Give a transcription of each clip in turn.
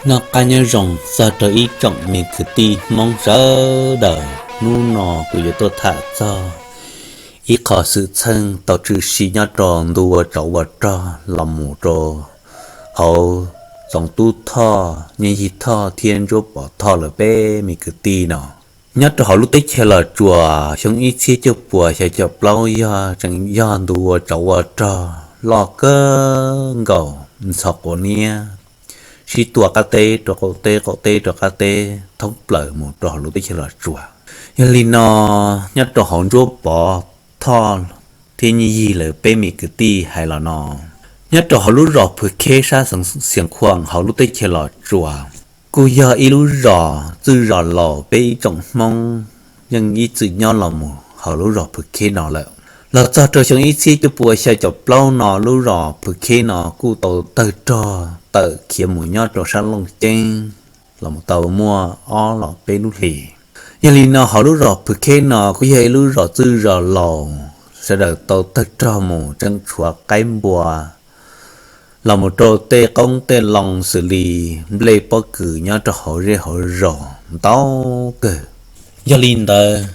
Noj qab nyob zoo txog rau ib tsoom me kwv tij Hmoob sawv daws. Hnub no kuv yuav tuaj tham txog ib qho xwm txheej tau tshwm sim nyob rau ntu ua tsov ua rog los mus rau hauv Txoov Tub Thoj, Nyiaj Yig Thoj thiab Ntsuab Pov Thoj lawv peb me kwv tij no. Nyob rau hauv lub teb chaws Los Tsuas xyoo ib txhiab cuaj puas xya caum plaub yog tseem yog ntu ua tsov ua rog loj kawg nkaus ntxhov quav niab, sib tua qab teb rau qaum teb, qaum teb rau qab teb thoob plaws mus rau hauv lub teb chaws Los Tsuas. Yog li no, nyob rau hauv Ntsuab Pov Thoj thiab Nyiaj Yig lawv peb me kwv tij hais los no, nyob rau hauv lub zos Phwv Kheb sab xeev Xiav Khuam hauv lub teb chaws Los Tsuas, kuj yog ib lub zos txwj zos laus peb ib tsoom Hmoob yeej ib txwm nyob los mus hauv lub zos Phwv Kheb no lawm. Los txog rau xyoo ib txhiab cuaj puas xya caum plaub no lub zos Phwv Kheb no kuj tau tawg rog tawm khiav mus nyob rau sab Looj Ceeb los mus tau muaj ob los peb lub hlis. Yog li no hauv lub zos Phwv Kheb no kuj yog ib lub zos txwj zos laus, sawv daws tau tawg rog mus tseem tshuav qaib npua los mus rau tej qoob tej loo xws li nplej pob kws nyob rau hauv zej hauv zos ntau kawg. Yog li ntawd,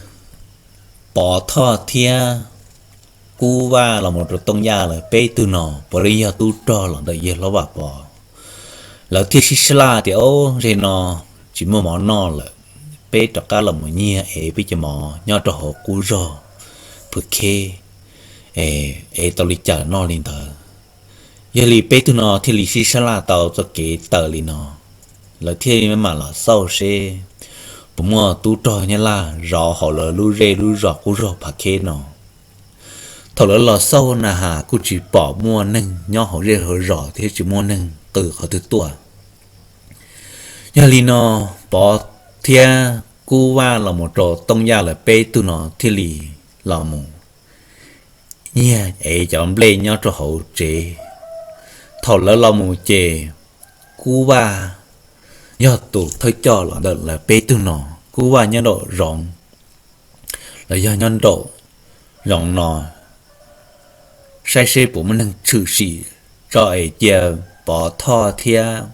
Pov Thoj thiab Kub Vaj los mus rau Tooj Yaj lawv peb tug no puav leej yog tub rog los ntawm yawg Hlob Vam Pov. Lawv thiaj sib sab laj tias, Ob, ze no tsis muaj mov noj lawm, peb rov qab los mus nyiag es peb cov mov nyob rau hauv qub zos Phwv Kheb es tau li cas noj li ntawd. Yog li peb tug no thiaj li sib sab laj tau txoj kev tawm li no. Lawv thiaj mam los xauj seb puas muaj tub rog Nyab Laj zov hauv lawv lub zej lub zos qub zos Phwv Kheb no. Thaum lawv los xauj na has kuj tsis pom muaj neeg nyob hauv zej hauv zos thiab tsis muaj neeg qw qhov twg tuaj. Yog li no, Pov thiab Kub Vaj los mus rau Tooj Yaj lawv peb tug no thiaj li los mus nyiag es cov nplej nyob rau hauv tsev. Thaum lawv los mus ces Kub Vaj yog tus thawj coj los ntawm lawv peb tug no. Kub Vaj nyob nraum zoov, los yog nyob nraum zoov no saib seb puas muaj neeg tshwm sim tso es cia Pov Thoj thiab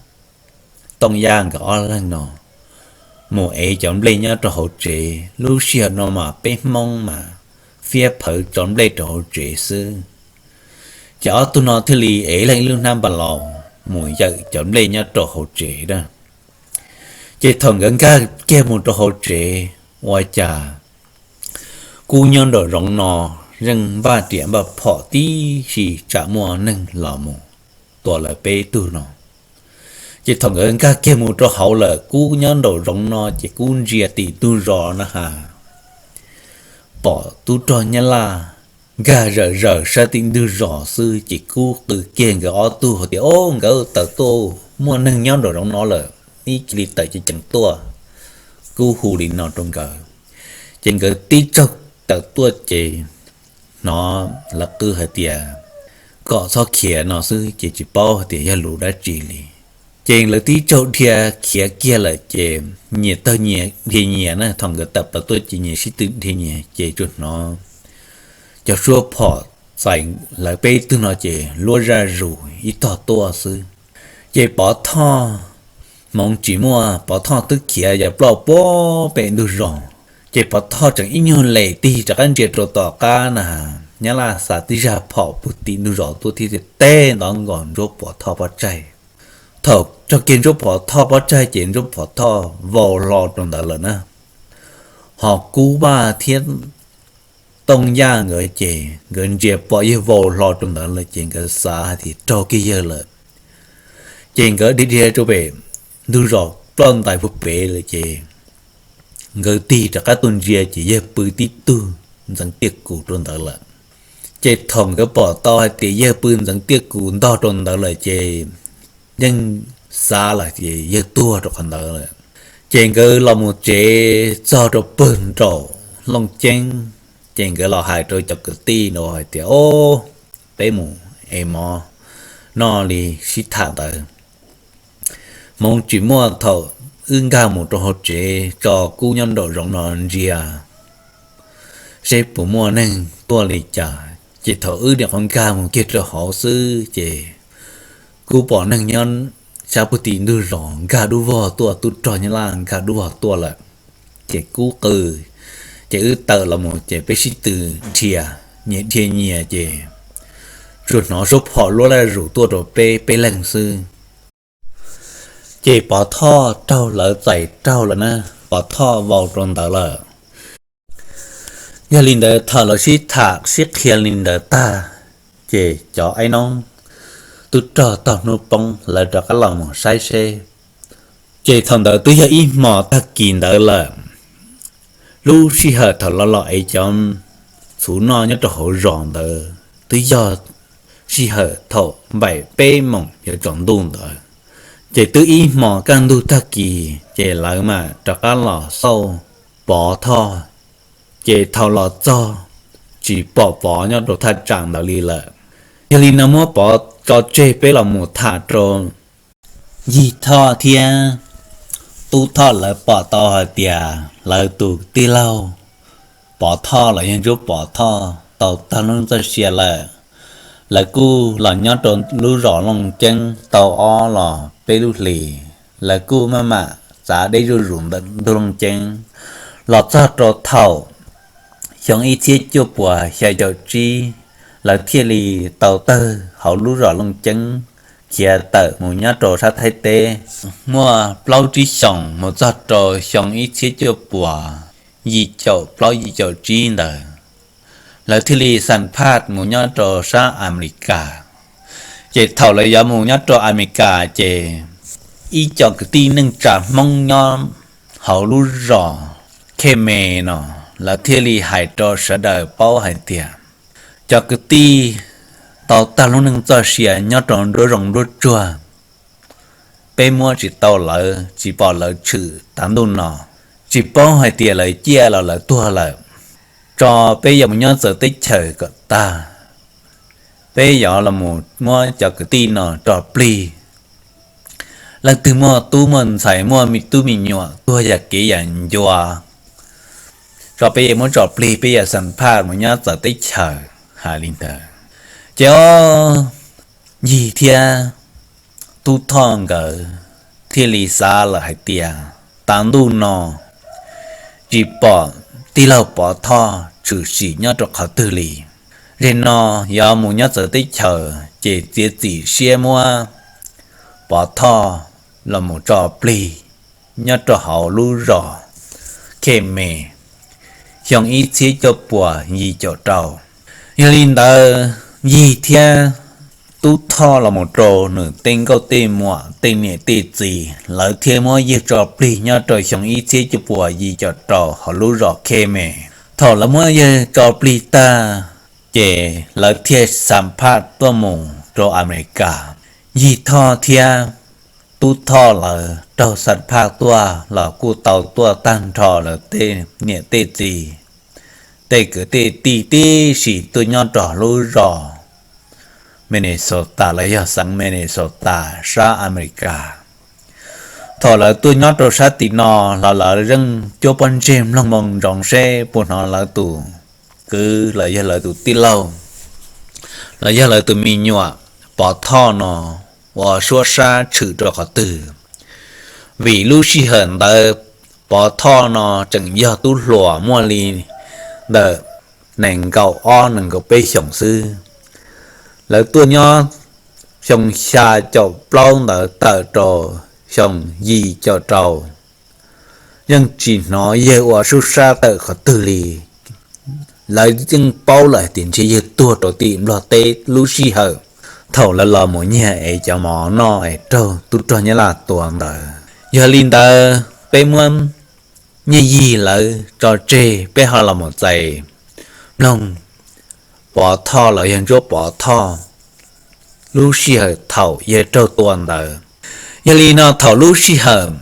Tooj Yaj nkawd ob leeg no mus ev cov nplej nyob rau hauv tsev. Lub sij hawm no mas peb Hmoob mas fiab phawv tso nplej rau hauv tsev xwb. Ces ob tug no thiaj li ev leej ib lub hnab npas laus mus yawm cov nplej nyob rau hauv tsev na. Ces thaum nkawd nkag kiag mus rau hauv tsev, ua cas Kub nyob nraum zoov no yeej npaj riam npaj phom tib si tsam muaj neeg los mus tua lawv peb tug no. Ces thaum nkawd nkag kiag mus rau hauv lawm, Kub nyob nraum zoov no ces Kub ntsia tim ntug zos na has pom tub rog Nyab Laj nkag zawm zawm sab tim ntug zos xwb. Ces Kub qw kiag nkawd ob tug hais tias, Ob, nkawd tawm tuaj, muaj neeg nyob nraum zoov no lawm, neb cia li tawm ceev ceev tuaj. Kub hu li no rau nkawd, ces nkawd tib tsaug tawm tuaj ces hnov lawv qw hais tias kom txhob khiav no xwb, ces tsis paub hais tias yog lus dab tsi li. Ces lawv tib tsaug dhia khiav kiag lawm ces nyias tawg nyias dhia nyias na. Thaum nkawd tawm plaws tuaj ces nyias sib tw dhia nyias, ces tsuas hnov cov suab phom txais lawv peb tug no ces luab zaj zus ib tog tuaj xwb. Ces Pov Thoj, hmoov tsis muaj, Pov Thoj twb khiav yav ploj puag pem ntug zos. Ces Pov Thoj tseem ib nyuag lem tig rov qab ntsia rau tom qab na, Nyab Laj xa tib zaj phom puag tim ntug zos tuaj thiab teb ntov nkaus Ntsuab Pov Thoj pob tsaig. Thaum raug kiag Ntsuab Pov Thoj pob tsaig ces Ntsuab Pov Thoj vau hlo rau ntawd lawm na. Ho Kub Vaj thiab Tooj Yaj nkawd ces nkawd ntsia pom yawg vau hlo rau ntawd lawm ces nkawd xav hais tias raug kiag yawg lawm. Ces nkawd dhia dhia rau pem ntug zos ploj ntais puag pem lawm ces nkawd tig rov qab tuaj ntsia ces yawg pw tib tug ntxeev tiaj kus rau ntawd lawm. Ces thaum nkawd pom tau hais tias yawg pw ntxeev tiaj kus ntog rau ntawd lawm ces yeej xav lawm tias yawg tuag rau qhov ntawd lawm. Ces nkawd los mus tsev txog rau pawg nraum Looj Ceeb, ces nkawd los hais rau cov kwv tij no hais tias, Ob, peb mus es mov noj li sib tham ntawd. Hmoov tsis muaj, thaum wb nkag mus rau hauv tsev tso Kub nyob nraum zoov no ntsia seb puas muaj neeg tuaj li cas. Ces thaum wb nyuam qhuav nkag mus kiag rau hauv xwb ces kuj pom neeg nyob sab puag tim ntug zos nkag dub vog tuaj, tub rog Nyab Laj nkag dub vog tuaj lawm. Ces kub qw, ces wb tawm los mus ces peb sib tw nrhiav, nyias dhia nyias ces tsuas hnov suab phom luab laj zus tuaj rau peb peb leeg xwb. Ces Pov Thoj raug lawv txais raug lawm na, Pov Thoj vau rau ntawd lawm. Yog li ntawd thaum lawv sib tham sib qhia li ntawd tag, ces cov aib noob tub rog tog hnub poob lawv rov qab los mus saib seb. Ces thaum ntawd twb yog ib hmos tag kis ntawd lawm. Lub sij hawm thaum los los ev cov txhuv noj nyob rau hauv zos ntawd twb yog sij hawm thaum npaum peb moos yuav tsaus ntuj ntawd. Ces twb ib hmos kaj ntug tag kis ces lawv mam rov qab los xauj Pov Thoj. Ces thaum los txog tsis pom Pov nyob rau thaj tsam ntawd li lawm. Yog li no muab Pov tso tseg peb los mus tham rau Yig Thoj thiab Tub Thoj lawv pom tau hais tias lawv tus tij laug Pov Thoj los yog Ntsuab Pov Thoj tau tag lub neej txoj sia lawm. Lawv kuj los nyob rau lub zos Looj Ceeb tau ob los peb lub hlis, lawv kuj maj mam txav deb zuj zus ntawm ntug Looj Ceeb. Los txog rau thaum xyoo ib txhiab cuaj puas xya caum tsib, lawv thiaj li tau tawg hauv lub zos Looj Ceeb khiav tawm mus nyob rau sab Thaib teb. Muaj plaub tsib xyoos mus txog rau xyoo ib txhiab cuaj puas yim caum plaub yim caum tsib ntawd, lawv thiaj li xam phaj mus nyob rau sab Amelikas. Ces thaum lawv yuav mus nyob rau Amelikas ces ib co kwv tij neej tsa Hmoob nyob hauv lub zos Khe Me no, lawv thiaj li hais rau sawv daws paub hais tias cov kwv tij tau tag lub neej txoj sia nyob rau nruab zoov nruab tsuag, peb muab tsis tau lawv, tsis pom lawv tshwm tav ntuj no, tsis paub hais tias lawv ciaj los lawv tuag lawm. Tso peb yuav mus nyob txawv teb chaws kom tag, peb yuav los mus muab cov kwv tij no tso plig. Leej twg muaj tub muaj ntxhais muaj tub me nyuam tuag yam kev yam ncua, tso peb yuav muab tso plig, peb yuav xam phaj mus nyob txawv teb chaws, hais li ntawd. Ces ob Yig thiab Tub Thoj nkawd thiaj li xav lawm hais tias tav ntuj no tsis pom tij laug Pov Thoj tshwm sim nyob rau qhov twg li. Zem no yuav mus nyob txawv teb chaws ces txiav txim siab muab Pov Thoj los mus tso plig nyob rau hauv lub zos Khe Me, xyoo ib txhiab cuaj puas yim caum rau. Yog li ntawd Yig thiab Tub Thoj los mus rau nws tej nkauj tej muam tej niam tej txiv, lawv thiaj muab yawg tso plig nyob rau xyoo ib txhiab cuaj puas yim caum rau hauv lub zos Khe Me. Thaum lawv muab yawg tso plig tag, ces lawv thiaj xam phaj tuaj mus rau Amelikas. Yig Thoj thiab Tub Thoj lawv raug xam phaj tuaj los kuj tau tuaj tag nrho lawv tej niam tej txiv, tej kwv tej tij tib si tuaj nyob rau lub zos Minnesota los yog xeev Minnesota sab Amelikas. Thaum lawv tuaj nyob rau sab tim no los lawv yeej cuab pob ntseg mloog moo ntsoov seb puas hnov lawv tus kwv los yog lawv tus tij laug los yog lawv tus me nyuam Pov Thoj no ua suab sab tshwm rau qhov twg. Vim lub sij hawm ntawd Pov Thoj no tseem yog tub hluas muaj li ntawm nees nkaum ob nees nkaum peb xyoos xwb. Lawv tuaj nyob xyoo xya caum plaub ntawd tawm rau xyoo yim caum rau, yeej tsis hnov yawg ua suab sab tawm qhov twg li. Lawv yeej paub lawm hais tias ntshe yawg tuag rau tim Nplog teb lub sij hawm thaum lawv los mus nyiag es cov mov noj es raug tub rog Nyab Laj tua ntawd. Yog li ntawd peb muab Nyiaj Yig lawv tso tseg, peb ho los mus txais mloog Pov Thoj los yog Ntsuab Pov Thoj lub sij hawm thaum yawg raug tua ntawd. Yog li no thaum lub sij hawm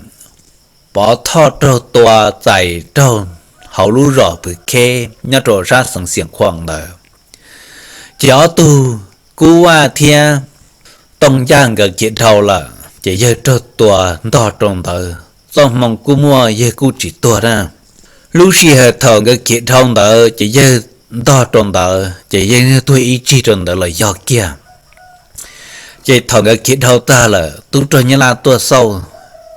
Pov Thoj raug tua txais raug hauv lub zos Pwv Kheb nyob rau sab xeev Xiam Khuam ntawd, ces ob tug Kub Vaj thiab Tooj Ncaj nkawd khiav dhau lawm, ces yawg raug tua ntog rau ntawd. Txoj hmoo kuj muaj, yawg kuj tsis tuag na. Lub sij hawm thaum nkawd khiav dhau ntawd ces yawg ntog rau ntawd, ces yawg tuag ib tsig rau ntawd los yog kiag. Ces thaum nkawd khiav dhau tag lawm, tub rog Nyab Laj tuaj xauj,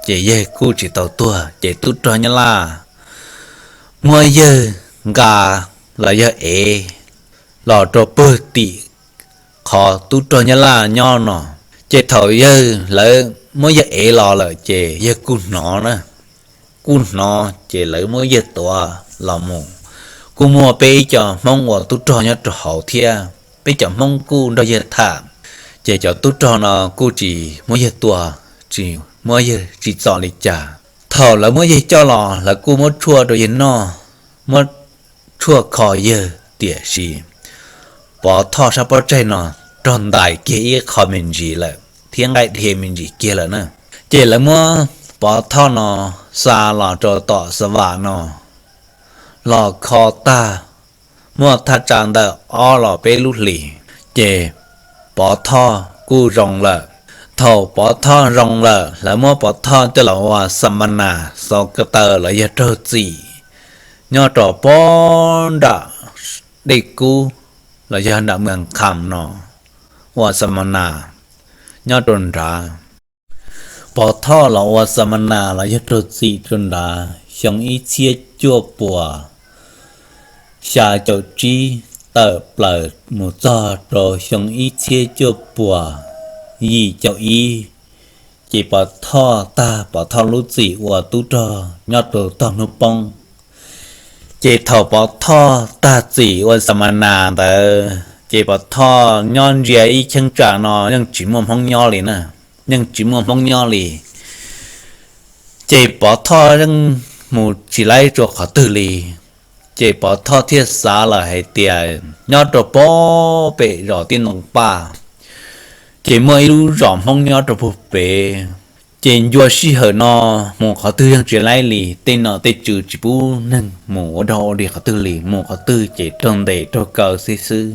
ces yawg kuj tsis tau tuag, ces tub rog Nyab Laj muab yawg nqa los yawg ev los rau pawg tim qhov tub rog Nyab Laj nyob no. Ces thaum yawg, lawv muab yawg ev los lawm ces yawg kuj hnov na, kuj hnov ces lawv muab yawg tuav los mus. Kuj muaj peb ib co Hmoob ua tub rog nyob rau hauv thiab, peb cov Hmoob kuj nrog yawg tham. Ces cov tub rog no kuj tsis muab yawg tua, tsis muab yawg tsim txom li cas. Thaum lawv muab yawg coj los, lawv kuj muab tshuaj rau yawg noj, muab tshuaj kho yawg, tiam sis Pov Thoj sab pob tsaig no raug ntais kiag ib qho me ntsis lawm thiab nqaij dhia me ntsis kiag lawm na. Ces lawv muab Pov Thoj no xa los rau tom Xa Vam no los kho tag, muaj thaj tsam ntawm ob los peb lub hlis, ces Pov Thoj kuj zoo lawm. Thaum Pov Thoj zoo lawm, lawv muab Pov Thoj coj los ua xa ma nas xov ka taw los yog raug txim nyob rau pog nram Dej Kub los yog nram Mws Kham no ua xa ma nas nyob rau nrad. Pov Thoj los ua xa ma nas los yog raug txim rau nrad xyoo ib txhiab cuaj puas xya caum tsib, tawm plaws mus txog rau xyoo ib txhiab cuaj puas yim caum ib. Ces Pov Thoj tag Pov Thoj lub txim ua tub rog nyob rau tog hnub poob. Ces thaum Pov Thoj tag txim ua xa ma nas ntawd ces Pov Thoj nyob ntsia ib cheeb tsam no yeej tsis muaj Hmoob nyob li na, yeej tsis muaj Hmoob nyob li. Ces Pov Thoj yeej mus tsis laib rau qhov twg li. Ces Pov Thoj thiaj xav lawm hais tias nyob rau pog pem zos Tij Ntoo Paj, ces muaj ib lub zos Hmoob nyob rau pog pem. Ces ncua sij hawm no mus qhov twg yeej tsis laib li, tej nom tej tswv tsis pub neeg mus ua dog ua dig qhov twg li, mus qhov twg ces raug ntes raug kaw xwb xwb.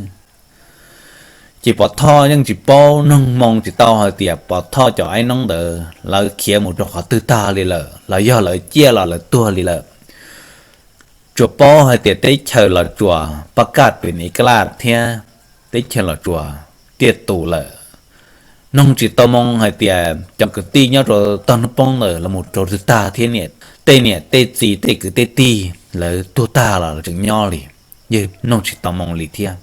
Ces Pov Thoj yeej tsis paub, noog moo tsis tau hais tias Pov Thoj cov aib noob ntawd lawv khiav mus rau qhov twg tag li lawm los yog lawv ciaj los lawv tuag li lawm. Tsuas paub hais tias teb chaws Los Tsuas, Paj Kaj, Pem Ni Ka Laj thiab teb chaws Los Tsuas tiaj tus lawm. Noog tsis tau moo hais tias cov kwv tij nyob rau tog hnub poob ntawd los mus rau twg tag thiab, tej niam tej txiv tej kwv tej tij lawv tuag tag los lawv tseem nyob li, yawg noog tsis tau moo li thiab.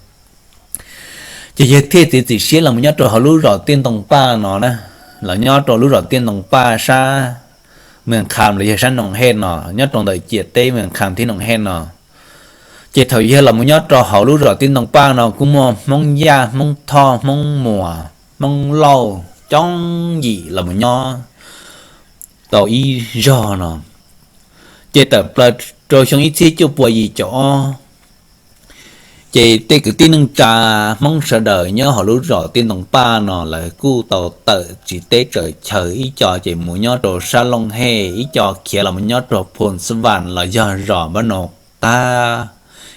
Ces yawg thiaj txiav txim siab los mus nyob rau hauv lub zos Tij Ntoo Paj no na, los nyob rau lub zos Tij Ntoo Paj sab Mws Kham los yog sab Noo Hej no, nyob rau ntawm ciam teb Mws Kham thiab Noo Hej no. Ces thaum yawg los mus nyob rau hauv lub zos Tij Ntoo Paj no kuj muaj Hmoob Yaj, Hmoob Thoj, Hmoob Muas, Hmoob Lauj coob yim los mus nyob tau ib zog no. Ces tawm plaws rau xyoo ib txhiab cuaj puas yim caum ob, ces tej kwv tij neej tsa Hmoob sawv daws nyob hauv lub zos Tij Ntoo Paj no lawv kuj tau tawm tsis teb tsaws chaw, ib co ces mus nyob rau sab Looj Hej, ib co khiav los mus nyob rau Phoos Xab Vam los yog zos Npab Nau tag,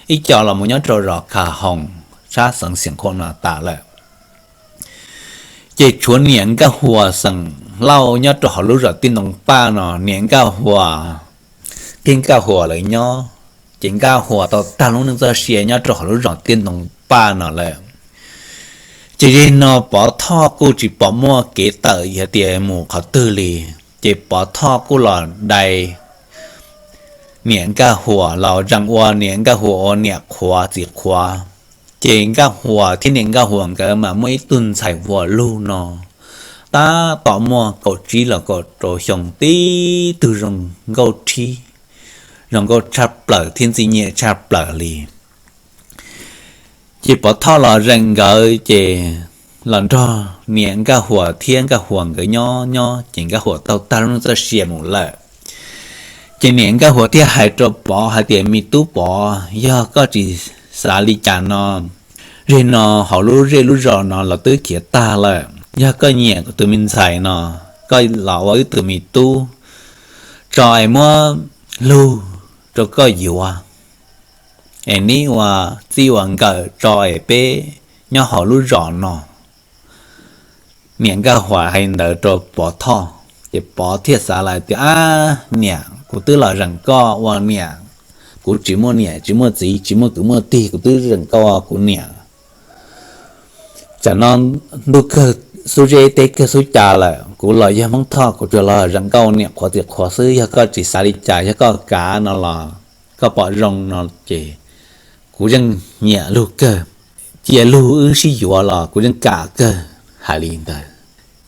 ib co los mus nyob rau zos Kham Hoos sab xeev Xiam Khuam no tas lawm. Ces tshuav niam Nkaj Huas xeem Lauj nyob rau hauv lub zos Tij Ntoo Paj no, niam Nkaj Huas thiab Nkaj Huas lawv nyob. Ces Nkaj Huas tau tag lub neej txoj sia nyob rau hauv lub zos Tij Ntoo Paj no lawm. Ces zej no Pov Thoj kuj tsis pom muaj kev tawm hais tias mus qhov twg li. Ces Pov Thoj kuj los dai niam Nkaj Huas, los zeem ua niam Nkaj Huas ua niam qhuav txiv qhuav. Ces Nkaj Huas thiab niam Nkaj Huas nkawd mas muaj ib tug ntxhais Huas Lug no, tab tom muaj kaum tsib los kaum rau xyoo, tib tug zoo nkauj rhib, zoo nkauj tshaj plaws thiab ntxim nyiam tshaj plaws li. Ces Pov Thoj los zeem nkawd ces los nrog niam Nkaj Huas thiab Nkaj Huas nkawd nyob nyob, ces Nkaj Huas tau tag lub neej txoj sia mus lawm. Ces niam Nkaj Huas thiaj hais rau Pov hais tias, me tub Pov, yog koj tsis xav li cas no, zej no hauv lub zej lub zos no los twb khiav tag lawm, yog koj nyiam kuv tus me ntxhais no, koj los ua wb tus me tub, tso es muab Lug rau koj yuav, es neb ua txij ua nkawm tso es peb nyob hauv lub zos no. Niam Nkaj Huas hais ntawd rau Pov Thoj, ces Pov thiaj xav lawm tias, ab niam, kuv twb los zeem koj ua niam, kuv tsis muaj niam tsis muaj txiv tsis muaj kwv muaj tij, kuv twb zeem koj ua kuv niam. Tsam no ntuj kawg xub zeb teb kawg xub ca lawm. Kuv los yog Hmoob Thoj, kuv tsuas los zam nkauj niam qhuav txiv qhuav xwb, yog koj tsis xav li cas, yog koj kav no los koj pom zoo no ces kuv yeej nyiam Lug kawg. Cia Lug wb sib yuav los kuv yeej kam kawg. Hais li ntawd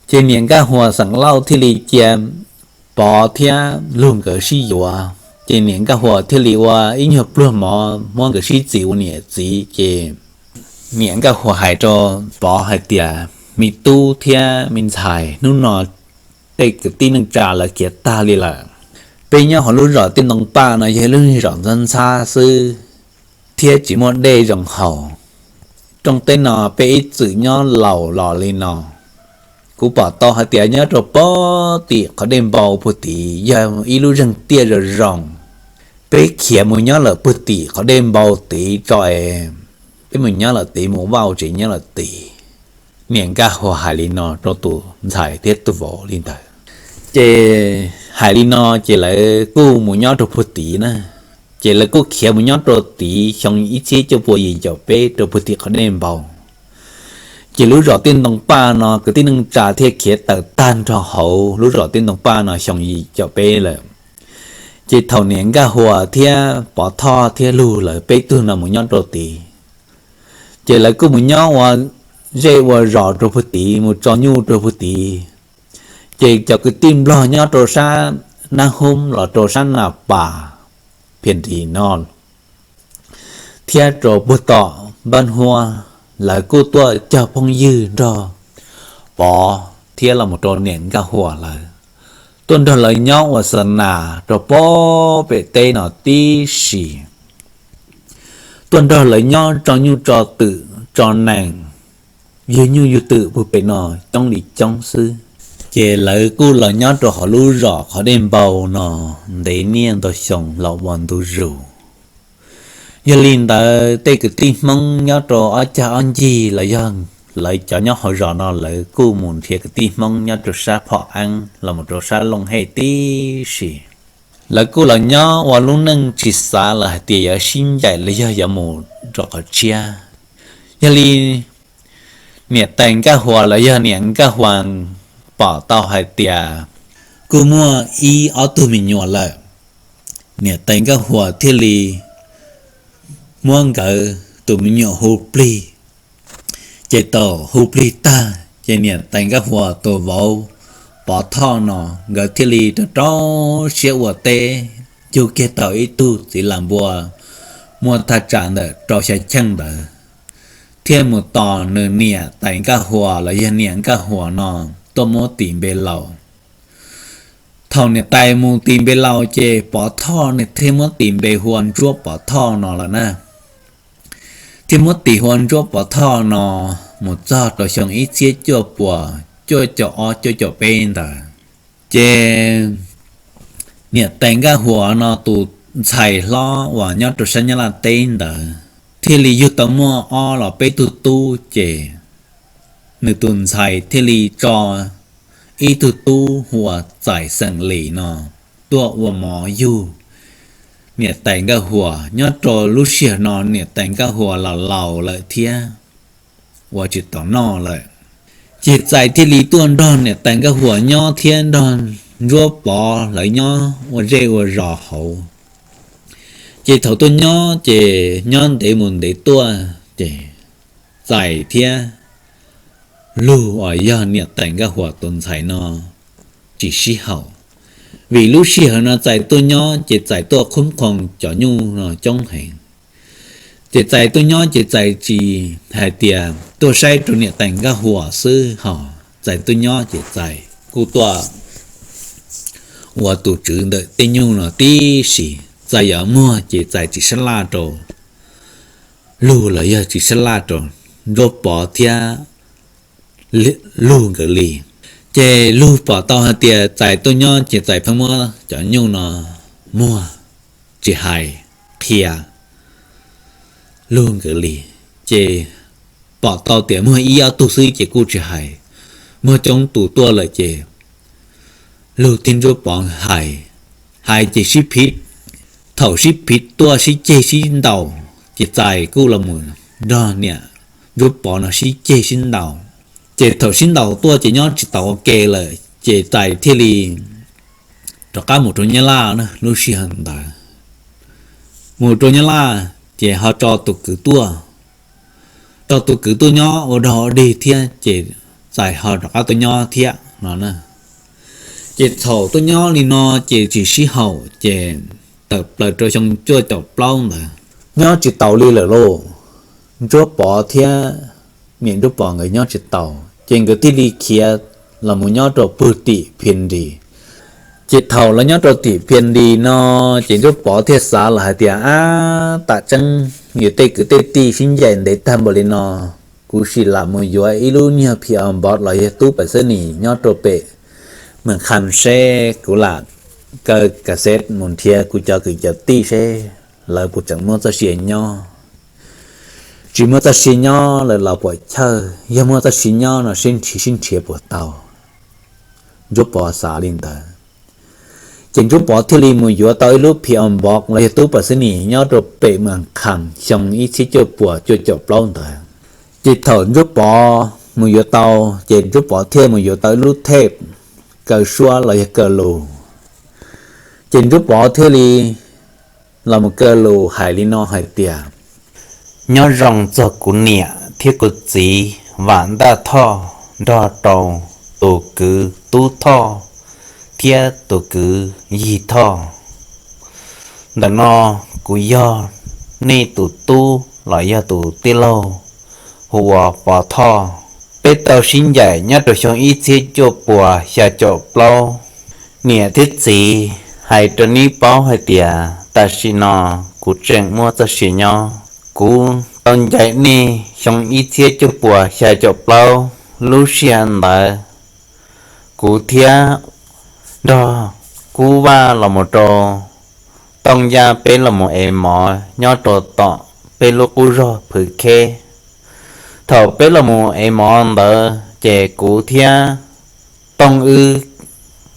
ces niam Nkaj Huas xeem Lauj thiaj li cia Pov thiab Lug nkawd sib yuav. Ces niam Nkaj Huas thiaj li ua ib nyuag pluag mov muab nkawd sib txiv ua niam txiv. Ces niam Nkaj Huas hais rau Pov hais tias, me tub thiab me ntxhais, hnub no tej kwv tij neej tsa lawv khiav tag li lawm. Peb nyob hauv lub zos Tij Ntoo Paj no yog ib lub zos ntxhab ntxhab xwb thiab tsis muaj dej zoo haus. Rooj teb no peb ib txwm nyob laus los li no. Kuv pom tau hais tias nyob rau pem tim qhov dej npau puag tid yog ib lub zeeg tiaj zoo zoo. Peb khiav mus nyob lawm puag tim qhov dej npau tid tso es peb mus nyob lawm tid, mus vaj tsev nyob lawm tid. Niam Nkaj Huas hais li no rau tus ntxhais thiab tus vauv li ntawd. Ces hais li no ces lawv kuj mus nyob rau puag tid na. Ces lawv kuj khiav mus nyob rau tid xyoo ib txhiab cuaj pua yim caum peb rau puag tim qhov dej npau. Ces lub zos Tij Ntoo Paj no kwv tij neej tsa thiaj khiav tawm tag nrho hauv lub zos Tij Ntoo Paj no xyoo yim caum peb lawm. Ces thaum niam Nkaj Huas thiab Pov Thoj thiab Lug lawv peb tug no mus nyob rau tid, ces lawv kuj mus nyob ua zej ua zos rau puag tid, mus tso nyuj rau puag tid. Ces cov kwv tij Nplog nyob rau sab Nab Hub los rau sab Nas Pas, Phiaj Ris no thiab rau puag tom Npab Huab, lawv kuj tuaj cog phooj ywg nrog Pov thiab los mus rau niam Nkaj Huas lawv, tuaj nrog lawv nyob ua xa nas rau pem teb no tib si. Tuaj nrog lawv nyob tso nyuj tso twm tso nees, yug nyuj yug twm puag pem no coob li coob xwb. Ces lawv kuj los nyob rau hauv lub zos qhov dej npau no ntev niaj ntau xyoo los ua ntu zus. Yog li ntawd tej kwv tij Hmoob nyob rau ob cag ob ncig los yog lawv cov nyob hauv zos no lawv kuj mus nrhiav kwv tij Hmoob nyob rau sab Phom Eeb los mus rau sab Looj Hej tib si. Lawv kuj los nyob ua lub neej tsis xav lawm hais tias yuav sib ncaim los yog yuav mus rau qhov tshiab. Yog li niam tais Nkaj Huas los yog niam Nkaj Huas pom tau hais tias kuj muaj ib ob tug me nyuam lawm, niam tais Nkaj Huas thiaj li muab nkawd tus me nyuam hu plig. Ces thaum hu plig tag ces niam tais Nkaj Huas tus vauv Pov Thoj no nkawd thiaj li rau rau siab ua teb, yug kiag tau ib tug txiv las npua muaj thaj tsam ntawm rau xya cheej ntawd, thiaj mus tos nws niam tais Nkaj Huas los yog niam Nkaj Huas no tuaj muab tis npe laus. Thaum niam tais mus tis npe laus ces Pov Thoj nws thiaj muab tis npe hu ua Ntsuab Pov Thoj no lawm na. Thiaj muab tis hu ua Ntsuab Pov Thoj no mus txog rau xyoo ib txhiab cuaj pua cuaj caum ob cuaj caum peb ntawd. Ces niam tais Nkaj Huas no tus ntxhais hlob uas nyob rau sab Nyab Laj teb ntawd thiaj li yug tau muaj ob los peb tug tub ces nws tus ntxhais thiaj li tso ib tug tub hu ua Txais xeem Lis no tuaj ua mov yug niam tais Nkaj Huas. Nyob rau lub sij hawm no niam tais Nkaj Huas los laus lawm thiab ua tsis tau noj lawm. Ces Txais thiaj li tuaj nrog niam tais Nkaj Huas nyob thiab nrog Ntsuab Pov lawv nyob ua zej ua zos hauv. Ces thaum tuaj nyob ces nyob ntev mus ntev tuaj ces Txais thiab Lug uas yog niam tais Nkaj Huas tus ntxhais no tsis sib haum, vim lub sij hawm no Txais tuaj nyob ces Txais tuaj qhub qhoos cov nyuj no coob heev. Ces Txais tuaj nyob ces Txais tsis hais tias tuaj saib rau niam tais Nkaj Huas xwb ho, Txais tuaj nyob ces Txais kuj tuaj ua tus tswv ntawm tej nyuj no tib si. Txais yuav muag ces Txais tsis sab laj rau Lug los yog tsis sab laj rau Ntsuab Pov thiab Lug nkawd li. Ces Lug pom tau hais tias Txais tuaj nyob ces Txais pheej muab cov nyuj no muag, tsis hais, qhia Lug nkawd li. Ces pom tau tias muag ib ob tug xwb ces kuj tsis hais, muag coob tus tuaj lawm ces Lug thiab Ntsuab Pov hais, hais ces sib phiv, thaum sib phiv tuaj sib ceg sib ntaus ces Txais kuj los mus nrog niam Ntsuab Pov no sib ceg sib ntaus. Ces thaum sib ntaus tuaj ces nyob tsis taus ua ke lawm ces Txais thiaj li rov qab mus rau Nyab Laj lub sij hawm ntawd. Mus rau Nyab Laj ces ho tso tus kwv tuaj, tso tus kwv tuaj nyob ua dog ua dig thiab ces Txais ho rov qab tuaj nyob thiab no na. Ces thaum tuaj nyob li no ces tsis sib haum ces tawm plaws rau xyoo cuaj caum plaub ntawd nyob tsis taus li lawm lauj. Ntsuab Pov thiab niam Ntsuab Pov nkawd nyob tsis taus ces nkawd thiaj li khiav los mus nyob rau pug tim Phia Nris. Ces thaum los nyob rau tim Phia Nris no ces Ntsuab Pov thiaj xav los hais tias, ab, tam tseeb yus tej kwv tej tij sib ncaim ntev tag npaum li no, kuv sim lam mus yuav ib lub nyuag P O Box los yog tub pam xab nis nyob rau pem Mws Kham seb kuv lam kaw kas xev mus nrhiav kuv cov kwv cov tij seb lawv puas tseem muaj txoj sia nyob. Tsis muaj txoj sia nyob lawm los puas chawj, yog muaj txoj sia nyob no sib nrhiav sib nrhiav puas tau. Ntsuab Pov xav li ntawd. Ces Ntsuab Pov thiaj li mus yuav tau ib lub P O Box los yog tub pam xab nis nyob rau pem Mws Kham xyoo ib txhiab cuaj puas cuaj caum plaub ntawd. Ces thaum Ntsuab Pov mus yuav tau, ces Ntsuab Pov thiaj mus yuav tau ib lub thej kaw suab los yog kaw lus. Ces Ntsuab Pov thiaj li los mus kaw lus hais li no hais tias, nyob zoo txog kuv niam thiab kuv txiv Vam Ntaj Thoj nrog rau tus kwv Tub Thoj thiab tus kwv Yig Thoj. Ntawm no kuv yog nej tus tub los yog tus tij laug hu ua Pov Thoj. Peb tau sib ncaim nyob rau xyoo ib txhiab cuaj puas xya caum plaub. Niam thiab txiv, hais rau nej paub hais tias tam sim no kuv tseem muaj txoj sia nyob. Kuv tau ncaim nej xyoo ib txhiab cuaj puas xya caum plaub lub sij hawm ntawd, kuv thiab nrog Kub Vaj los mus rau Tooj Yaj peb los mus ev mov nyob rau tom peb lub qub zog Phwv Kheb. Thaum peb los mus ev mov ntawd ces kuv thiab Tooj wb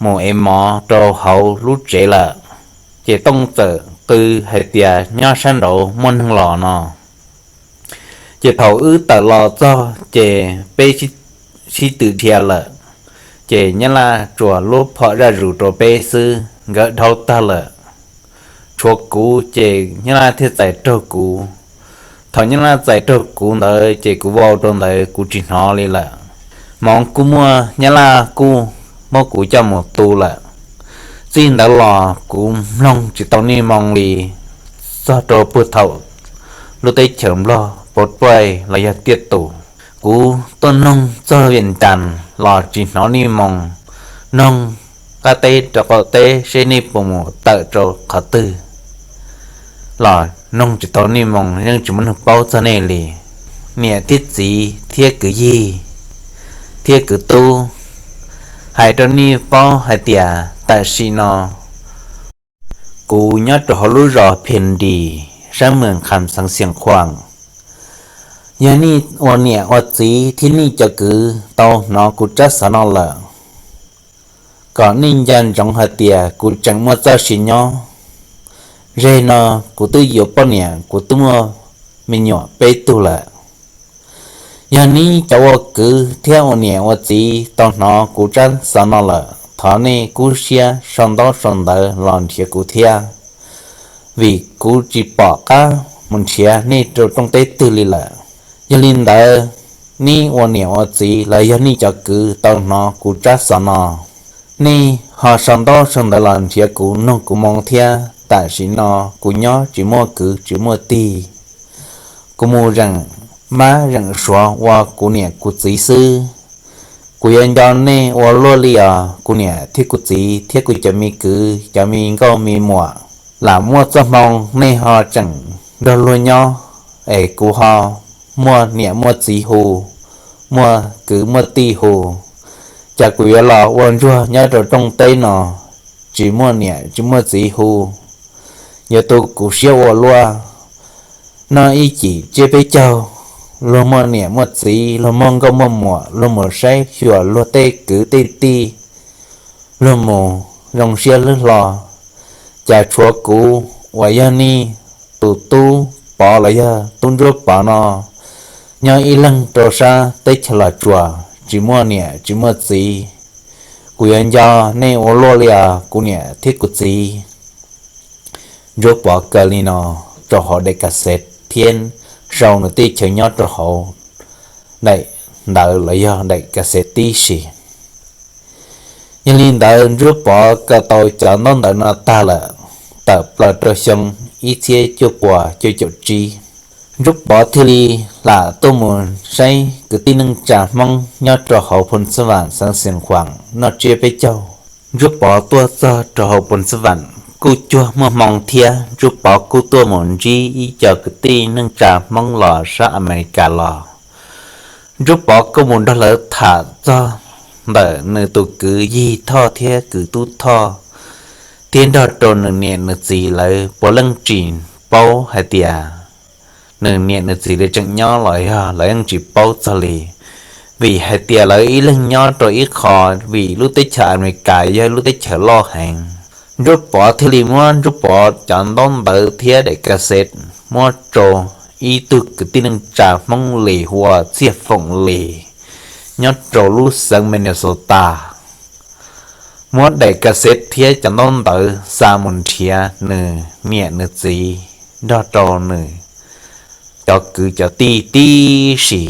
mus ev mov rau hauv lub tsev lawm, ces Tooj txawm qw hais tias nyob sab nraud muaj neeg los no. Ces thaum wb tawm los txog ces peb sib tw dhia lawm, ces Nyab Laj tsuas lub phom zaj zus rau peb xwb, nkawd dhau tag lawm. Tshuav kuv ces Nyab Laj thiaj txais raug kuv. Thaum Nyab Laj txais raug kuv ntawd ces kuv vau rau ntawd kuv tsis hnov li lawm. Hmoov kuj muaj, Nyab Laj kuj muab kuv coj mus tu lawm. Txij ntawd los kuv mloog tsis tau nej moo li, txog rau puag thaum lub teb chaws Nplog pov paij los yog tiaj tus. Kuv tuaj noog txog Vias Cas los tsis hnov nej moo, noog qab teb rau qaum teb seb nej puas mus tawm rau qhov twg los noog tsis tau nej moo, yeej tsis muaj neeg paub txog nej li. Niam thiab txiv thiab kwv yig thiab kwv tub, hais rau nej paub hais tias tam sim no kuv nyob rau hauv lub zos Phias Nris, sab Mws Kham, xeev Xias Khuam. Yog nej ua niam ua txiv thiab nej cov kwv tau hnov kuv tsab xov no lawm, kom nej nco ntsoov hais tias kuv tseem muaj txoj sia nyob. Zeg no kuv twb yuav poj niam, kuv twb muaj me nyuam peb tug lawm. Yog nej cov ua kwv thiab ua niam ua txiv tau hnov kuv tsab xov no lawm, thov nej kub siab sau ntaub sau ntawv los nrhiav kuv thiab, vim kuv tsis pom qab mus nrhiav nej rau rooj teb twg li lawm. Yog li ntawd, nej ua niam ua txiv los yog nej cov kwv tau hnov kuv tsab xov no, nej ho sau ntaub sau ntawv los nrhiav kuv, noog kuv moo thiab. Tam sim no kuv nyob tsis muaj kwv tsis muaj tij, kuv mus zeem mab zeem suav ua kuv niam kuv txiv xwb. Kuv yuav nco nej ua luaj li os, kuv niam thiab kuv txiv thiab kuv cov me kwv, cov me nkauj me muam. Lam muaj txoj hmoo nej ho tseem nrog luag nyob, es kuv ho muaj niam muaj txiv hu, muaj kwv muaj tij hu, cas kuv yuav los ua ntsuag nyob rau rooj teb no, tsis muaj niam tsis muaj txiv hu, yuav tu kuv siab ua luaj. Noj ib cim tsiab peb caug, luag muaj niam muaj txiv, luag muaj nkauj muaj muam, luag mus saib xyuas luag tej kwv tej tij, luag mus zoo siab lwj hlo. Cas tshuav kuv uas yog nej tus tub Pov los yog tub Ntsuab Pov no nyob ib leeg rau sab teb chaws Los Tsuas, tsis muaj niam tsis muaj txiv. Kuv yuav nco nej ua luaj li os kuv niam thiab kuv txiv. Ntsuab Pov kaw li no rau hauv daim kas xev thiab sau nws tej chaw nyob rau hauv daim ntawv los yog daim kas xev tib si. Yog li ntawd Ntsuab Pov kaw tau cov ntaub ntawv no tag lawm, tawm plaws rau xyoo ib txhiab cuaj puas cuaj caum tsib, Ntsuab Pov thiaj li lam tuaj mus saib kwv tij neej tsa Hmoob nyob rau hauv Phoos Xab Vam xeev Xiav Khuam noj tsiab peb caug. Ntsuab Pov tuaj txog rau hauv Phoos Xab Vam kuj cuag muaj hmoo thiab Ntsuab Pov kuj tuaj mus ntsib ib co kwv tij neej tsa Hmoob los sab Amelikas los. Ntsuab Pov kuj mus nrog lawv tham txog ntawm nws tus kwv Yig Thoj thiab kwv Tub Thoj, thiab nrog rau nws niam nws txiv lawv puav leej tsis paub hais tias nws niam nws txiv li tseem nyob los yog lawv yeej tsis paub txog li, vim hais tias lawv ib leeg nyob rau ib qho, vim lub teb chaws Amelikas yog lub teb chaws loj heev. Ntsuab Pov thiaj li muab Ntsuab Pov cov ntaub ntawv thiab daim kas xev muab rau ib tug kwv tij neej tsa Hmoob Lis hu ua Txhiaj Foom Lis nyob rau lub xeev Minnesota. Muab daim kas xev thiab cov ntaub ntawv xa mus nrhiav nws niam nws txiv nrog rau nws cov kwv cov tij tib si.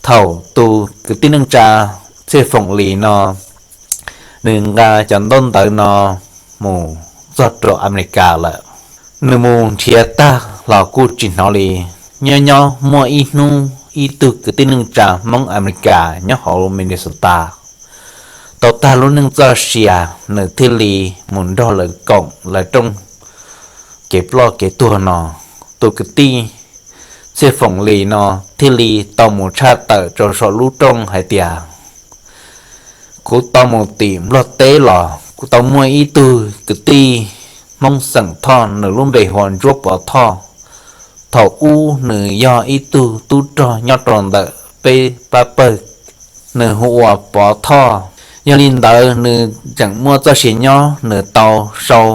Thaum tus kwv tij neej tsa Txhiaj Foom Lis no nws nqa cov ntaub ntawv no mus txog rau Amelikas lawm, nws mus nrhiav tag los kuj tsis hnov li. Nyob nyob muaj ib hnub ib tug kwv tij neej tsa Hmoob Amelikas nyob hauv Minnesota tau tag lub neej txoj sia, nws thiaj li mus nrog lawv koom lawv rooj kev ploj kev tuag no. Tus kwv tij Txhiaj Foom Lis no thiaj li tau mus tshaj tawm rau saum lub rooj hais tias, kuv tau mus tim Nplog teb los kuv tau muaj ib tug kwv tij Hmoob xeem Thoj, nws lub npe hu ua Ntsuab Pov Thoj. Thaum ub nws yog ib tug tub rog nyob rau ntawm peb pab pawg, nws hu ua Pov Thoj. Yog li ntawd nws tseem muaj txoj sia nyob, nws tau sau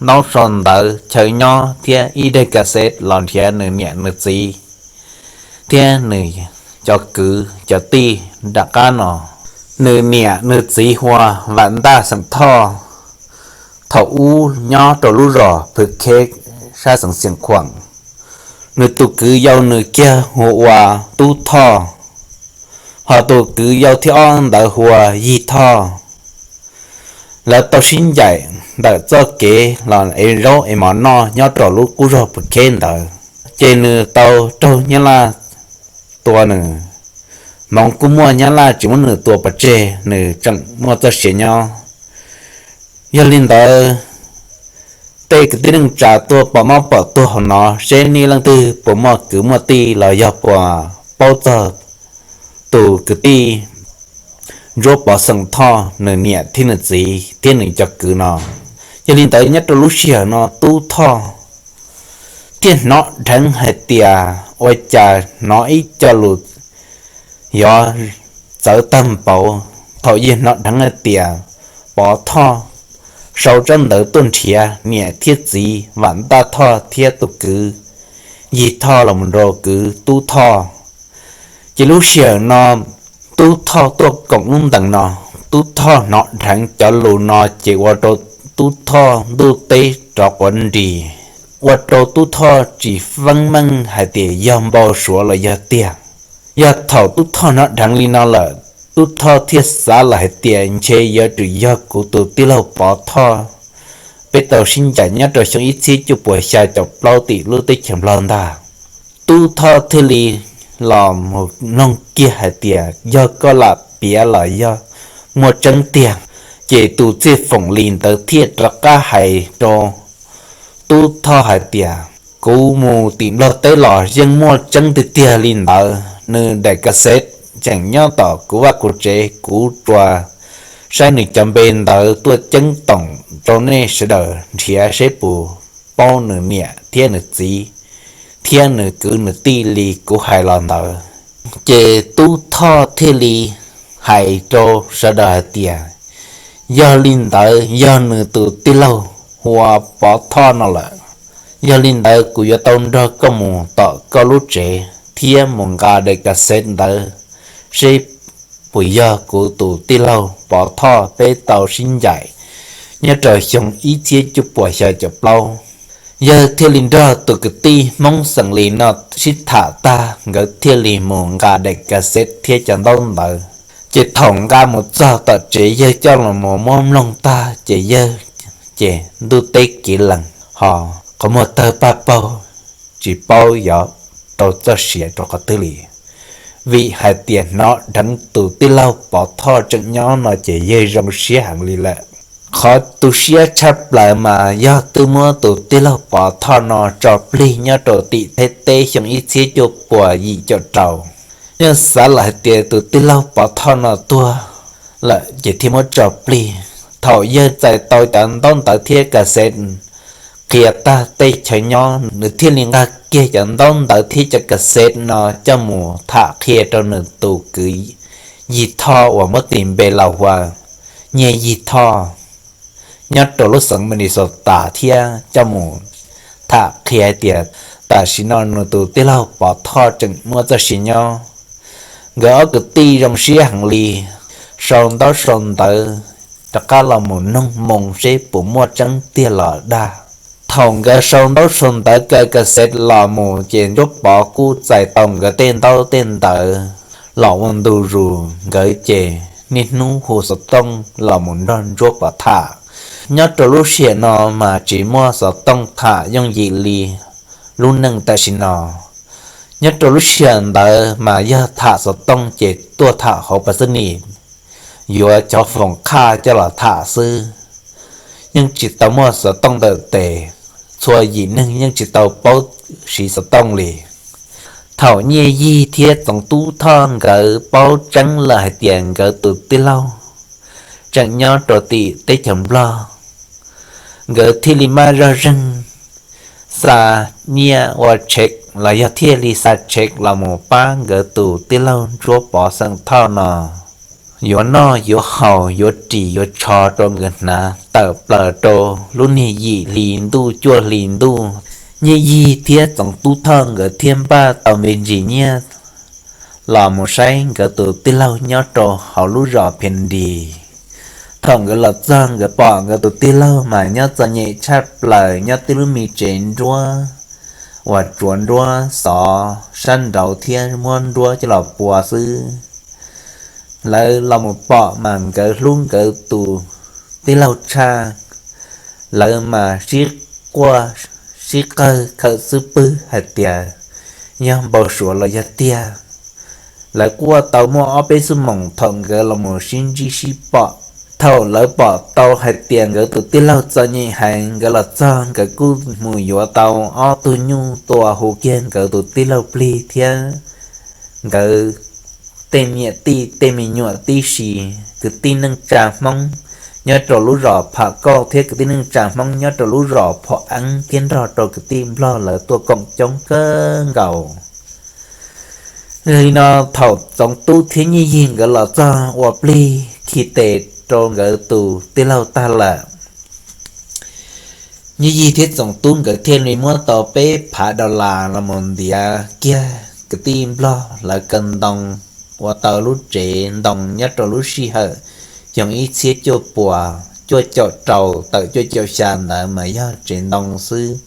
ntaub sau ntawv chaw nyob thiab ib daim kas xev los nrhiav nws niam nws txiv thiab nws cov kwv cov tij nram qab no. Nws niam nws txiv hu ua Vam Ntaj xeem Thoj, thaum ub nyob rau lub zos Phwv Kheb sab xeev Xiav Khuam. Nws tus kwv yau nws kiag hu ua Tub Thoj, ho tus kwv yau thib ob ntawd hu ua Yig Thoj. Lawv tau sib ncaim ntawm txoj kev los ev zaub ev mov noj nyob rau lub qub zog Phwv Kheb ntawd, ces nws tau raug Nyab Laj tua nws. Hmoov kuj muaj, Nyab Laj tsis muab nws tua pov tseg, nws tseem muaj txoj sia nyob. Yog li ntawd, tej kwv tij neej tsa tuaj pom mob pom tuag hauv no seb nej leej twg puas muaj kwv muaj tij los yog puas paub txog tus kwv tij Ntsuab Pov xeem Thoj nws niam thiab nws txiv thiab nws cov kwv no. Yog li ntawd nyob rau lub sij hawm no Tub Thoj thiaj hnov dheev hais tias ua cas hnov ib co lus yov txawv tag npaum. Thaum yog hnov dheev hais tias Pov Thoj sau tsab ntawv tuaj nrhiav niam thiab txiv Vam Ntaj Thoj thiab tus kwv Yig Thoj los mus rau kwv Tub Thoj, ces lub sij hawm no Tub Thoj tuaj koom lub ntees no. Tub Thoj hnov dheev cov lus no ces ua rau Tub Thoj ntuj teb rov quav nris, ua rau Tub Thoj tsis feeb meej hais tias yog npau suav los yog tiag. Yog thaum Tub Thoj hnov dheev li no lawm, Tub Thoj thiaj xav lawm hais tias ntshe yuav tsum yog kuv tus tij laug Pov Thoj peb tau sib ncaim nyob rau xyoo ib txhiab cuaj puas xya caum plaub tim lub teb chaws Nplog ntag. Tub Thoj thiaj li los mus noog kiag hais tias yog koj lam piav los yog muaj tseeb tiag. Ces tus Txhiaj Foom Lis ntawd thiaj rov qab hais rau Tub Thoj hais tias kuv mus tim Nplog teb los yeej muaj tseeb tiag tiag li ntawd. Nws daim kas xev tseem nyob tom kuv vaj kuv tsev, kuv tsuas saib nws cov npe ntawd tuaj ceeb toom rau nej sawv daws nrhiav seb puas paub nws niam thiab nws txiv thiab nws kwv nws tij li kuv hais los ntawd. Ces Tub Thoj thiaj li hais rau sawv daws hais tias yog li ntawd yog nws tus tij laug hu ua Pov Thoj no lawm. Yog li ntawd kuv yuav tau nrog koj mus tom koj lub tsev thiab mus nqa daim kas xev ntawd seb puas yog kuv tus tij laug Pov Thoj peb tau sib ncaim nyob rau xyoo ib txhiab cuaj puas xya caum plaub. Yawg thiaj li nrog tus kwv tij Hmoob xeem Lis no sib tham tag, nkawd thiaj li mus nqa daim kas xev thiab cov ntaub ntawv. Ces thaum nqa mus txog tom tsev, yawg coj los mus muab mloog tag, ces yawg ces ntuj teb kev lees, ho qhov muag tawg paj paug, tsis paub yuav tau txoj sia rau qhov twg li. Vim hais tias hnov dheev tus tij laug Pov Thoj tseem nyob no ces yawg zoo siab heev li lawm. Qhov tu siab tshaj plaws mas yog twb muab tus tij laug Pov Thoj no tso plig nyob rau tim Thaib teb xyoo ib txhiab cuaj puas yim caum rau. Yawg xav lawm hais tias tus tij laug Pov Thoj no tuag lawm ces thiaj muab tso plig. Thaum yawg txais tau cov ntaub ntawv thiab kas xev qhia tag tej chaw nyob, nws thiaj li nqa kiag cov ntaub ntawv thiab cov kas xev no coj mus tham qhia rau nws tus kwv Yig Thoj uas muab tis npe los ua Nyiaj Yig Thoj, nyob rau lub xeev Minnesota thiab coj mus tham qhia hais tias tam sim no nws tus tij laug Pov Thoj tseem muaj txoj sia nyob. Nkawd ob kwv tij zoo siab heev li, sau ntaub sau ntawv rov qab los mus noog moo seb puas muaj tseeb tiag los dag. Thaum nkawd sau ntaub sau ntawv kaw kas xev los mus ces Ntsuab Pov kuj txais tau nkawd tej ntaub tej ntawv los ua ntu zus, nkawd ces niaj hnub hu xov tooj los mus nrog Ntsuab Pov tham. Nyob rau lub sij hawm no mas tsis muaj xov tooj tham yooj yim li lub neej tam sim no. Nyob rau lub sij hawm ntawd mas yog tham xov tooj ces tuaj tham hauv pas xab nis, yuav cov foom qhaj coj los tham xwb. Yeej tsis tau muaj xov tooj ntawm tes, txhua yim neeg yeej tsis tau paub siv xov tooj li. Thaum Nyiaj Yig thiab Txoov Tub Thoj nkawd paub tseeb lawm hais tias nkawd tus tij laug tseem nyob rau tim teb chaws Nplog, nkawd thiaj li maj zog zeeg xa nyiaj ua tsheb los yog thiaj li xa tsheb los mus pab nkawd tus tij laug Ntsuab Pov xeem Thoj no yuav noj yuav haus, yuav ris yuav tsho rau nkawd hnav tawm plaws rau lub niag yim hli ntuj cuaj hli ntuj. Nyiaj Yig thiab Txoov Tub Thoj nkawd thiaj npaj tau me ntsis nyiaj los mus saib nkawd tus tij laug nyob rau hauv lub zos Phias Dis. Thaum nkawd los txog nkawd pom nkawd tus tij laug mas nyob txom nyem tshaj plaws nyob tib lub me tsev nruab uas tsuav nruab xov sab nraud thiab muab nruab coj los pua xwb. Lawv los mus pom mas nkawd hlub nkawd tus tij laug tshaj, lawv mas sib quaj sib qawg khawm xub pwg hais tias yog npau suav los yog tiag. Lawv quaj tau muaj ob peb xuab moos thaum nkawd los mus sib ntsib sib pom. Thaum lawv pom tau hais tias nkawd tus tij laug txom nyem heev, nkawd los txog nkawd kuj mus yuav tau ob tug nyuj tua hu kiag nkawd tus tij laug plig thiab nkawd tej niam tij tej me nyuam tib si, kwv tij neej tsa Hmoob nyob rau lub zos Pham Kauj thiab kwv tij neej tsa Hmoob nyob rau lub zos Phom Eeb thiab nrog rau kwv tij Nplog lawv tuaj koom coob kawg nkaus. Li no, thaum Txoov Tub thiab Nyiaj Yig nkawd los txog ua plig khi tes rau nkawd tus tij laug tag lawm, Nyiaj Yig thiab Txoov Tub nkawd thiaj li muab tau peb phav dollar los mus ntiav kiag kwv tij Nplog lawv kaw ntoo ua tau lub tsev ntoo nyob rau lub sij hawm xyoo ib txhiab cuaj puas cuaj caum rau tawm cuaj caum xya ntawd mas yog tsev ntoo xwb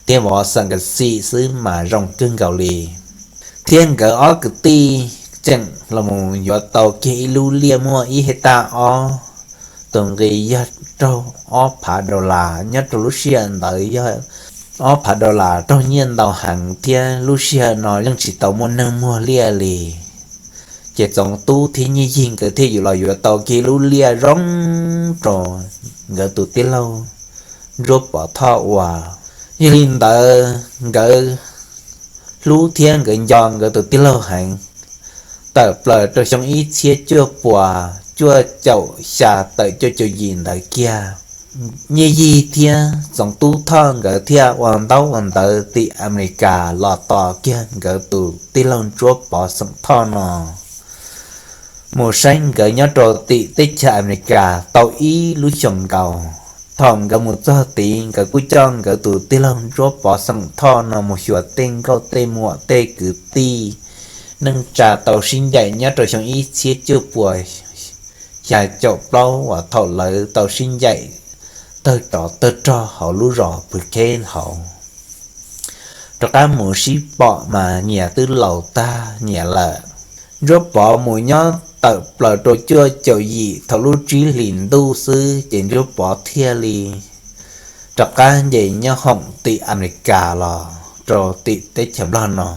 thiab vov xeem kas xim xwb mas zoo kawg nkaus li. Thiab nkawd ob kwv tij tseem los mus yuav tau kiag ib lub liaj muaj ib hej taj ob tus nqi yog raug ob phav dollar. Nyob rau lub sij hawm ntawd yog ob phav dollar raug nyiaj ntau heev thiab lub sij hawm no yeej tsis tau muaj neeg muag liaj li. Ces Txoov Tub thiab Nyiaj Yig nkawd thiaj yuav los yuav tau kiag lub liaj zoo rau nkawd tus tij laug Ntsuab Pov Thoj ua. Yog li ntawd nkawd hlub thiab nkawd nco nkawd tus tij laug heev. Tawm plaws rau xyoo ib txhiab cuaj puas cuaj caum xya tawm cuaj caum yim ntawd kiag, Nyiaj Yig thiab Txoov Tub Thoj nkawd thiaj ua ntaub ua ntawv tim Amelikas los tos kiag nkawd tus tij laug Ntsuab Pov xeem Thoj no mus saib nkawd nyob rau tim teb chaws Amelikas tau ib lub xyoos nkaus. Thaum nkawd mus txog tid, nkawd kuj coj nkawd tus tij laug Ntsuab Pov xeem Thoj no mus xyuas tej nkauj tej muam tej kwv tij neej tsa tau sib ncaim nyob rau xyoo ib txhiab cuaj puas xya caum plaub uas thaum lawv tau sib ncaim tawg tsov tawg rog hauv lub zos Pw Kheb hauv. Rov qab mus sib pom mas nyias twb laus tag nyias lawm. Ntsuab Pov mus nyob tawm plaws rau cuaj caum yim thaum lub tsib hlis ntuj xwb ces Ntsuab Pov thiaj li rov qab nce nyob hoom tim Amelikas los rau tim teb chaws Nplog no.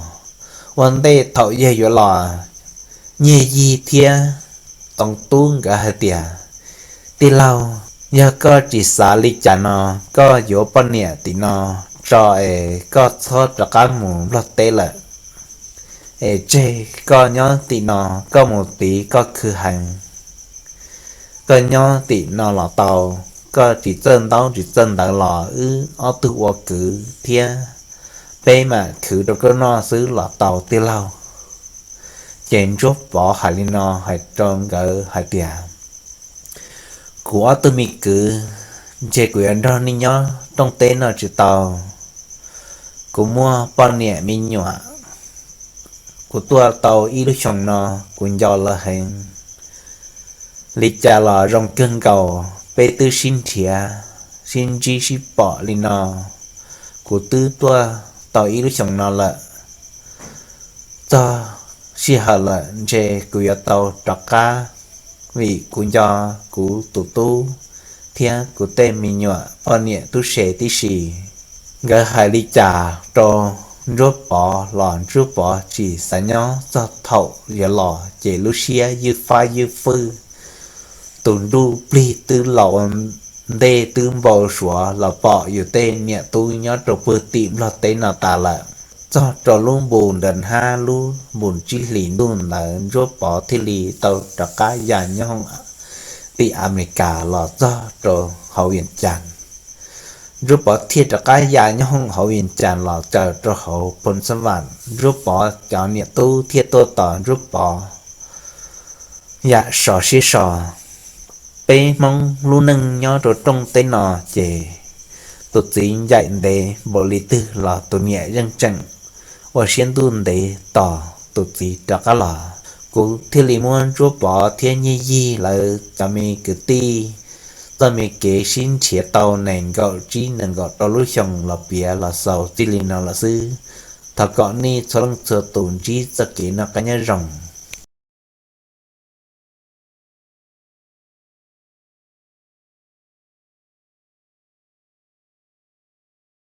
Ua ntej thaum yawg yuav los, Nyiaj Yig thiab Toov Tub nkawd hais tias, Tij laug, yog koj tsis xav li cas no, koj yuav poj niam tim no tso es koj txhob rov qab mus Nplog teb lawm, es tseg koj nyob tim no, koj mus tid koj khwv heev. Koj nyob tim no los tau, koj tsis txawj ntaub tsis txawj ntawv los wb ob tug ua kwv thiab peb mam khwv rau koj noj xwb los tau tij laug. Ces Ntsuab Pov hais li no hais rau nkawd hais tias, Kuv ob tug me kwv, ntshe kuv yuav nrog nej nyob rooj teb no tsis tau. Kuv muaj poj niam me nyuam, kuv tuaj tau ib lub xyoos no, kuv nco lawv heev. Li cas los zoo kawg nkaus peb twb sib nrhiav, sib ntsib sib pom li no, kuv twb tuaj tau ib lub xyoos no lawm. Txog sij hawm lawm ntshe kuv yuav tau rov qab, vim kuv nco kuv tus tub thiab kuv tej me nyuam poj niam tub se tib si. Nkawd hais li cas rau Ntsuab Pov los Ntsuab Pov tsis xav nyob. Txog thaum yuav los ces lub siab ywj fab ywj fwj, tus nruj plig twb los ua ntej twb npau suav los pom yus tej niam tub nyob rau pem tim Nplog teb no tas lawm. Txog rau lub npus nram hab lub npus tsib hlis ntuj ntawd Ntsuab Pov thiaj li tau rov qab ya nyob hoom tim Amelikas los txog rau hauv Vias Cas. Ntsuab Pov thiaj rov qab ya nyob hoom hauv Vias Cas los txog rau hauv Phoos Xab Vam, Ntsuab Pov cov niam tub thiaj tuaj tos Ntsuab Pov yam sov siab so. Peb Hmoob lub neej nyob rau rooj teb no ces tus txiv ncaim ntev npaum li twg los tus niam yeej tseem ua siab ntuj ntev tos tus txiv rov qab los. Kuv thiaj li muab Ntsuab Pov thiab Nyiaj Yig lawv cov me kwv tij txoj me kev sib nrhiav tau nees nkaum tsib nees nkaum rau lub xyoo los piav los xaus txij li no lawm xwb. Thov kom nej txhua leej txhua tus ntsib txoj kev noj qab nyob zoo.